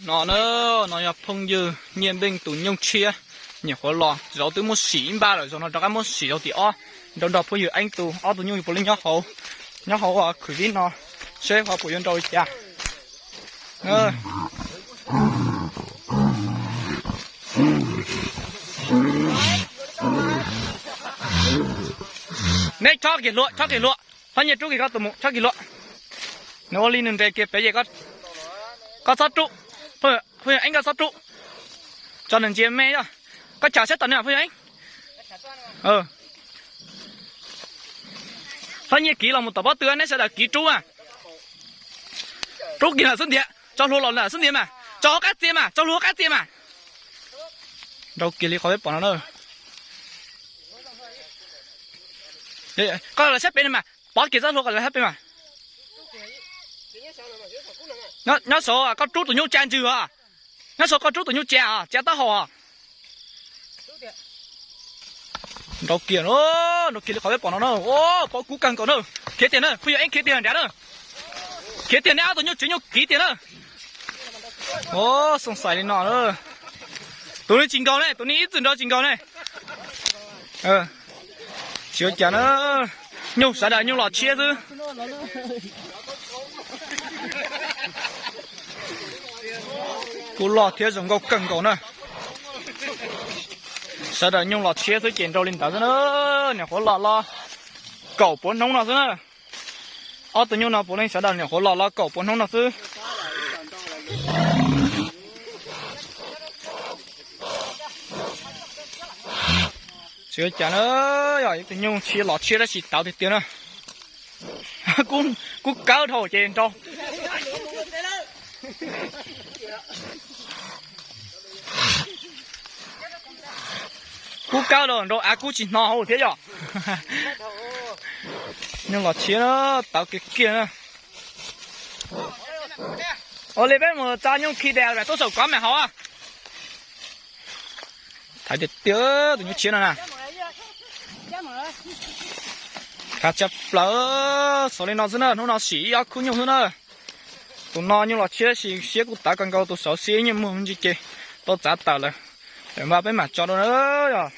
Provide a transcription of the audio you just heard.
No na, no yog phooj ywg Nyiaj Npeej tus nyuj tshiab, nyuam qhuav los, zaum twb muab sim ib npaj lawm, zaum no rov qab muab sim zaum tim ob, nrog nrog phooj ywg Eeb tus, ob tug nyuj puav leej nyob hauv, nyob hauv khwv vib no, seb qhov puas yuav nrau li cas. Neb chob kiag hlua, chob kiag hlua, Thaj Nyiaj rub kiag koj tus mus chob kiag hlua. Nws ua li nws nres kiag pem ces koj txhob rub, phooj ywg Eeb koj txhob rub, tso nws ntsia me os. Koj cham sab tom no phooj ywg Eeb. Thaj Nyiaj kiv los mus tom pob tw, neb sawv daws kiv rub mas. Rub kiag lawm xwb ntiag, tso hlua los lawm xwb ntiag mas, tso hauv qab txias mas, tso hlua hauv qab txias mas. Nrau kiag li qhov peb pom no na. Koj los sab pem no mas, pov kiag txoj hlua kom los sab pem mas. Nyob saud koj rub tus nyuj tsa ntswg os. Nyob saud koj rub tus nyuj tsa os, tsa taub hau os. Nrau kiag, nrau kiag li qhov peb pom no na. Pob kub kawg nkaus na. Khiav tiag na, phooj ywg Eeb khiav tiag nrad na. Khiav tiag, neb ob tug nyuj tswv nyuj kiv tiag na. Xoo xais li no na. Tus no tsis nkaus ne, tus no ib txwm nrau tsis nkaus ne. Tsis ua cas na, nyuj sawv daws nyuj los tshiab xwb. Kuj loj thiab zoo nkauj kawg nkaus na. Sawv daws nyuj los tshiab xwb ces nrau li ntawd xwb na. Nyuam qhuav los los kaum puav hnub no xwb na. Ob tug nyuj no puav leej sawv daws nyuam qhuav los los kaum puav hnub no xwb. Tsis ua cas na, yog ib tug nyuj tshiab los tshiab tab sis tawv tiag tiag na. Kub kawg dhau ces nrau. Kub kawg los nrau av kub tsis hno hauv thiab yom. Nyuj los tshiab, tawv kiag kiag na. Ua li peb mus tso nyuj khi des tub saum kov me hauv. Thaiv tiag tiag tus nyuj tshiab no na. Khav tshaj plaws, xaus li no xwb na, hnub no sim ib ob khub nyuj xwb na. Tus no nyuj los tshiab sis siab kuj tawv kawg nkaus, tus saud siab nyuj muag me ntsis ces tau txav tawm lawm. Mas peb mam tso dua na yog.